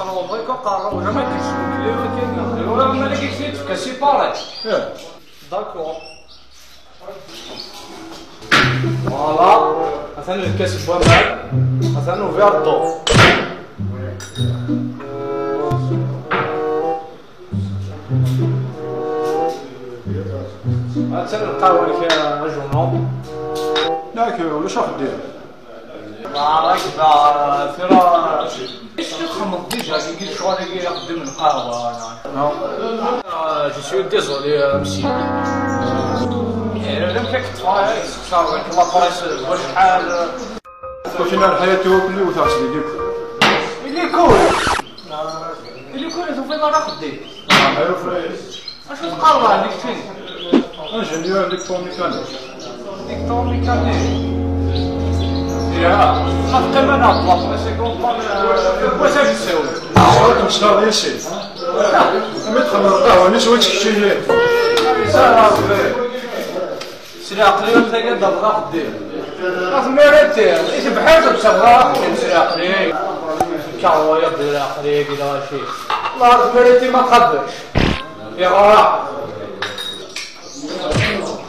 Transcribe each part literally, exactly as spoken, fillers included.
Xerrbeḍ, i qqareɣ, jamais d-yesmekli, akken. Tura ma la k-id-tefka séparé. D'accord. Voilà. Atan lkas n waman. Atan uverre d'eau. Atan lqahwa-nnek, a Juno. Yak, ulac axeddim. Barek, barek, tura. Acu txedmeḍ déjà, deg lecɣal-agi, axeddim n lqahwa, neɣ? Non. Euh, je suis désolé, euh, monsieur. Eh, la presse, wacḥal. Au final, حياتي هو كلي وثاق سيدي. Il est cool. Il est cool, tufiḍ ara axeddim. Ah, acu teqqareḍ ɛni keččini? Ingénieur électromécanique. Électromécanique. Ya, ma teqqim ad nehḍer, c'est comme, euh, mazal nessawel. Sɛut mecṭar di sin. Mi txedmeḍ lqahwa-nni, swa-tt keččini. S leɛqel-iw tagi ad d-afeɣ axeddim. Ɣef tmarati, i tebḥirt ad d-tafeɣ axeddim s leɛqel-iw. Kkaɣ wayeḍ di leɛqel-iw, di lɣaci. Ɣef tmarati ma qabel. Iɣra.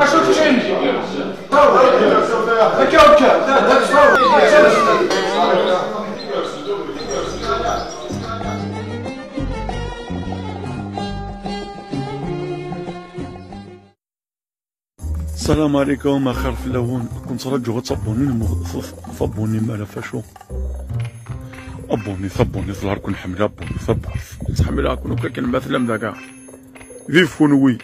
Acu teččini? Akka, akka. السلام عليكم، خير في اللون. كنت رجو تصبوني المغ-، صبوني ما لا فاشو. ابوني، صبوني، صلح كون حمله، ابوني، صبر. كنت حمله، كون كان مثلا ذاك. فيف كون وي.